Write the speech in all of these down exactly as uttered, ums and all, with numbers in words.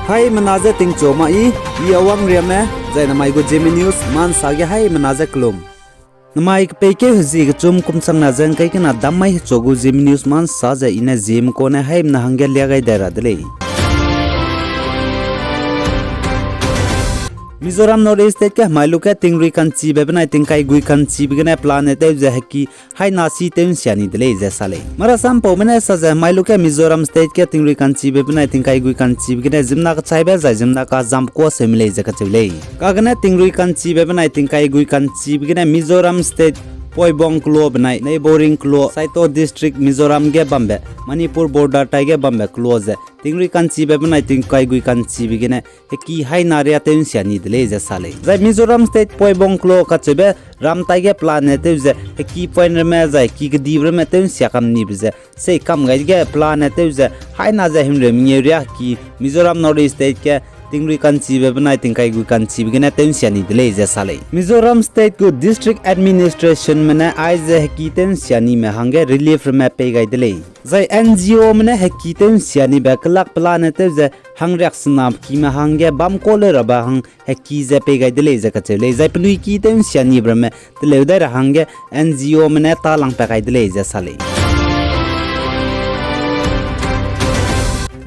Haimena je tingchu ma i, i Awang Riame, zai namai gu Zeme News ma nsa ge haimena je kelum. Namai kepeikeu hezie kechum kum changna ze ngkai kena dam mai hechu gu Zeme News ma nsa ze i ne Zeme kone haimena hangge lia gai dai ra de lei. Mizoram North East State ge hemai lu ge tingrui ka'nchibe benai tingkai gui ka'nchibe gene pelane tew ze heki haina si tew nsia ni de lei ze sa lei. Marasampaume ne sa ze hemai lu ge Mizoram State ge tingrui ka'nchibe benai tingkai gui ka'nchibe gene ziemmena kechaibe zai ziemmena kazam kua seume lei ze kacheu lei. Kagene tingrui ka'nchibe benai tingkai gui ka'nchibe gene Mizoram State Poibong keloa benai neighbouring keloa Saito District Mizoram ge bambe Manipur border taige bambe keloa ze tingrui ka'nchibe benai tingkai gui ka'nchibe gene heki haina ria tew nsia ni de lei ze sa lei. Zai Mizoram State Poibong keloa kacheube ram taige pelane tew ze heki point ramme zai heki kedibe ramme tew nsia kam nibe ze sei kam gai ge pelane tew ze haina ze himreu mengeu ria heki Mizoram North East State ge tingrui ka'nchibe benai tingkai gui ka'nchibe gene tew nsia ni de lei ze sa lei. Mizoram State gu District Administrationme ne aize heki tew nsia nime hangge relief ramme pei gai de lei. Zai N G Ome ne heki tew nsia nibe kelak pelane tew ze hangriaksena kime hangge bam kau leu rabe hang heki ze pei gai de lei ze kacheu lei. Zai penui ki tew nsia nibe ramme teleu dai ra hangge N G Ome ne talangpat gai de lei ze sa lei.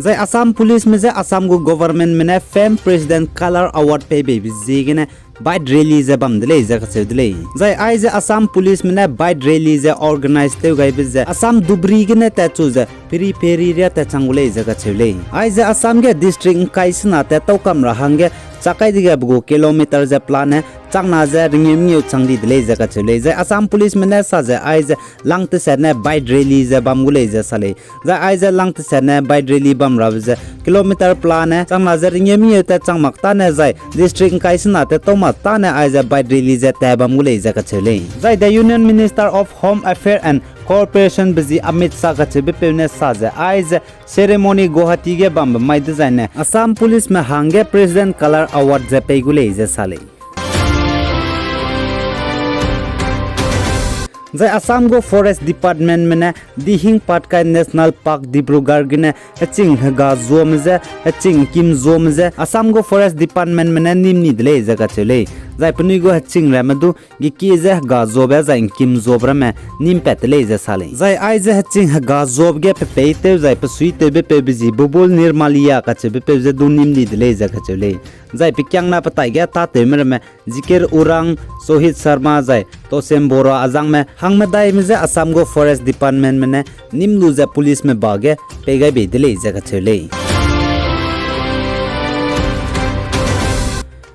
Zai Assam Policeme je Assam gu governmentme ne Fame President Colour Award pei beibe ziegene bike rally ze bam de lei ze kacheu de lei. Zai aize Assam Policeme ne bike rally ze organize tew gaibe ze Assam Dhubri gene tatchu ze Periphery ria tatchang gu lei ze kacheu lei. Aize Assam ge district ngkai sena tat tau kam ra hangge chak kai dege pe gu kilometer ze pelane changna ze ringeu mengeu chang di de lei ze kacheu lei. Zai Assam Policeme ne sa ze aize lang tesatne bike rally ze bam gu lei ze sa lei. Zai aize lang tesatne bike rally bam rabe ze kilometer pelane changna ze ringeu mengeu tatchang mak tane zai district ngkai sena tat tau mak tane aize bike rally ze tat bam gu lei ze kacheu lei. Zai the Union Minister of Home Affairs and Cooperation be zi Amit Shah kacheubepeu ne sa ze aize ceremony Guwahati ge bambe mai dezaine Assam Policeme hangge President Colour Award ze pei gu lei ze sa lei. Zai Assam gu Forest Departmentme ne Dihing Patkai National Park Dibrugarh gene heching hega zuame je, heching ngkim zuame je Assam gu Forest Departmentme ne nîm ni de lei ze kacheu lei. Zai penui gu heching ramme du gekie je hega zuabe zai ngkim zuabe ramme nîm pat de lei ze sa lei. Zai aize heching hega zuabe ge pe peitew zai pe suitewbepeu be zi Bubul Nirmalia kacheubepeu je du nîm ni de lei ze kacheu lei. Zai pe kiangna pe taige tâtewme ramme Zikir Urang, Sohit Sharma zai Tosem Bora azangme hangmedaime je Assam gu Forest Departmentme ne nîm lu ze policeme ba ge pei gai bei de lei ze kacheu lei.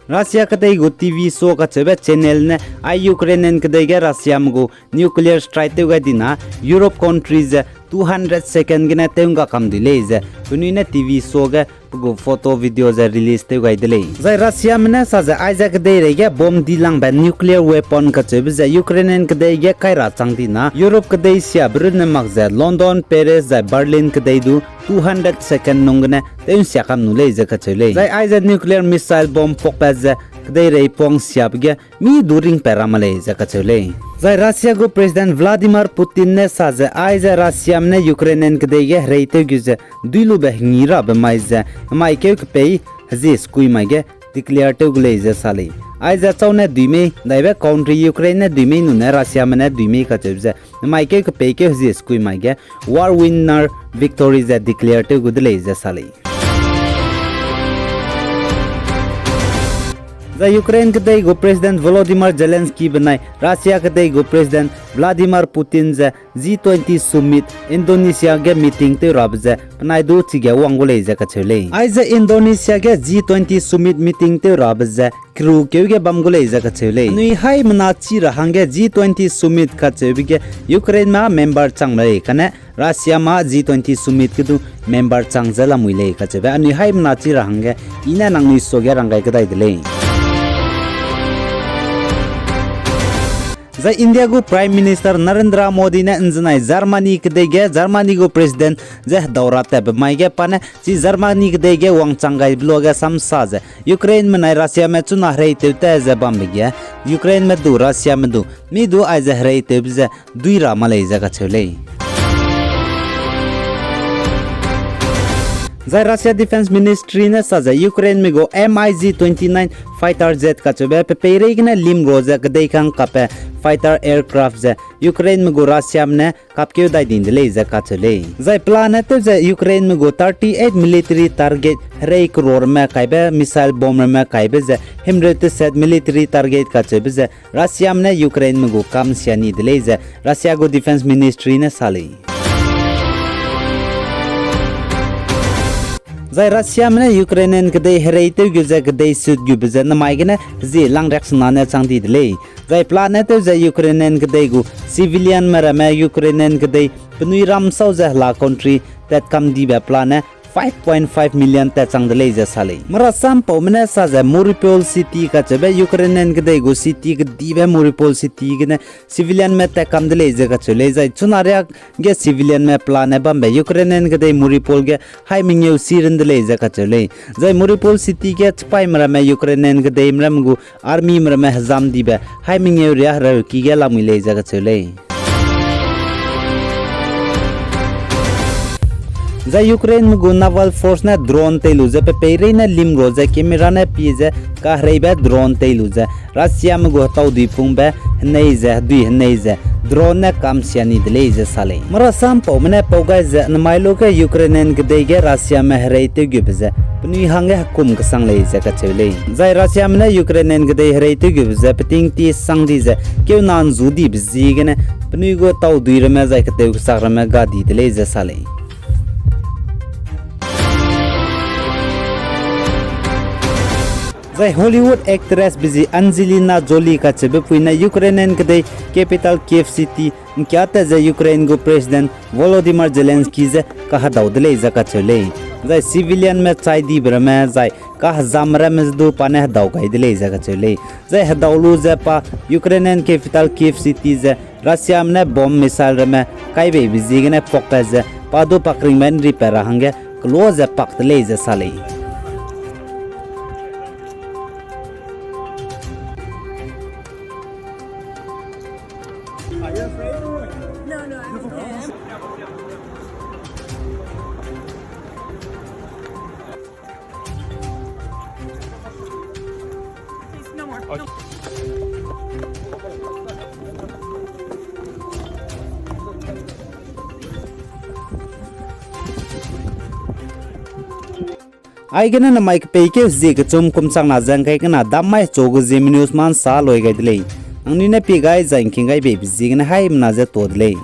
Russia kedei gu TV show kacheube channel ne ai Ukrainian kedei ge Russiame gu nuclear strike tew gai dina Europe country ze two hundred second gene tew ngga kam dui lei ze penui ne TV show ge pe gu photo video ze release tew gai de lei. Zai Russiame ne sa ze aize kedeirei ge bomb dilangbe nuclear weapon kacheube ze Ukrainian kedei ge kai ra chang dina Europe kedei siabe runne mak ze London, Paris zai Berlin kedei du two hundred second nung gene tew nsia kam nu lei ze kacheu lei. Zai aize nuclear missile bomb pakpat ze kedeirei pang siabe ge mi du ringpat ra ma lei ze kacheu lei. Zai Russia gu President Vladimir Putin ne sa ze aize Russiame ne Ukrainian kedei ge hereitew gu ze duilube hengi rabe mai ze hemai keu kepei hezie sekui mai ge declare tew gu lei ze sa lei. Aize chau ne dui mei daibe country Ukraine ne dui mei nune Russiame ne dui mei kacheube ze hemai keu kepei keu hezie sekui mai ge war winner victory ze declare tew gu de lei ze sa lei. Zai Ukraine kedei gu President Volodymyr Zelensky benai Russia kedei gu President Vladimir Putin ze G twenty Summit Indonesia ge meeting tew rabe ze penai du chige wang gu lei ze kacheu lei. Aize Indonesia ge G twenty Summit meeting tew rabe ze kerukeu ge bam gu lei ze kacheu lei. Anui haimena chi ra hangge G twenty Summit kacheube ge Ukraine ma member chang lei kane Russia ma G twenty Summit ge du member chang ze lamui lei kacheube anui haimena chi ra hangge i ne nangnui suage rang gai kedai de lei. Zai India gu Prime Minister Narendra Modi ne nzenai Germany kedei ge Germany gu President ze hedau ra tatbe mai ge pa ne chi Germany kedei ge wangchang gaibe luage samsa ze Ukraineme nai Russiame chuna hereitew ta ze bambe ge Ukraineme du Russiame du mi du aize hereitewbe ze dui ra ma lei ze kacheu lei. Zai Russia Defence Ministry ne sa ze Ukraineme gu MiG twenty-nine fighter jet kacheube pe peireigene limro ze kedei kang kape fighter aircraft ze Ukraineme gu Russiame ne kapkeu dai di de lei ze kacheu lei. Zai pelane tew ze Ukraineme gu thirty-eight military target herei kero ramme kaibe missile bomb ramme kaibe ze himreu teset military target kacheube ze Russiame ne Ukraineme gu kam sia ni de lei ze Russia gu Defence Ministry ne sa lei. Zai Russiame ne Ukrainian kedei hereitew gu ze kedei sut gube ze namai gene zie langriaksena ne chang di de lei. Zai pelane tew ze Ukrainian kedei gu civilianme ramme Ukrainian kedei penui ram sau ze hela country tat kam dibe pelane five point five million tat chang de lei ze sa lei. Merasampaume ne sa ze Mariupol City kacheube Ukrainian kedei gu city kedibe Mariupol City gene civilianme tat kam de lei ze kacheu lei. Zai chuna riak ge civilianme pelane bambe Ukrainian kedei Mariupol ge haî mengeu si ren de lei ze kacheu lei. Zai Mariupol City ge chipaîme ramme Ukrainian kedeime ramme gu armyme ramme hezam dibe haî mengeu riâ hereuki ge lamui lei ze kacheu lei. Zai Ukraineme gu naval force ne drone tei lu ze pe peireine limro ze camera ne pie ze kahereibe drone tei lu ze Russiame gu hetauduipungbe henei ze hedui henei ze drone ne kam sia ni de lei ze sa lei. Merasampaume ne pau gai ze namai luge Ukrainian kedei ge Russiame hereitew gube ze penui hangge hekum kesang lei ze kacheu lei. Zai Russiame ne Ukrainian kedei hereitew gube ze peting ti sang di ze keuna nzu dibe ziegene penui gu taudui ramme zai ketew kesak ramme ga di de lei ze sa lei. Zai Hollywood actressbe zi Angelina Jolie kacheube pui ne Ukrainian kedei capital Kyiv City ’ngkiâtat ze Ukraine gu President Volodymyr Zelensky ze kahedau de lei ze kacheu lei. Zai civilianme chai dibe ramme zai kahezam ramme ze du pa ne hedau gai de lei ze kacheu lei. Zai hedau lu ze pa Ukrainian capital Kyiv City ze Russiame ne bomb missile ramme kaibeibe ziegene pakpat ze pa du pa keringbe ’nripat ra hangge kelo ze pak de lei ze sa lei. Aigene namai kepeikeu zie kechum kum chakna ze ’ngkai kena dam mai hechu gu Zeme News ma ’nsa lui gai de lei. Nangnui ne pie gai zai ’ngking gai beibe ziegene haimena ze tuâ de lei.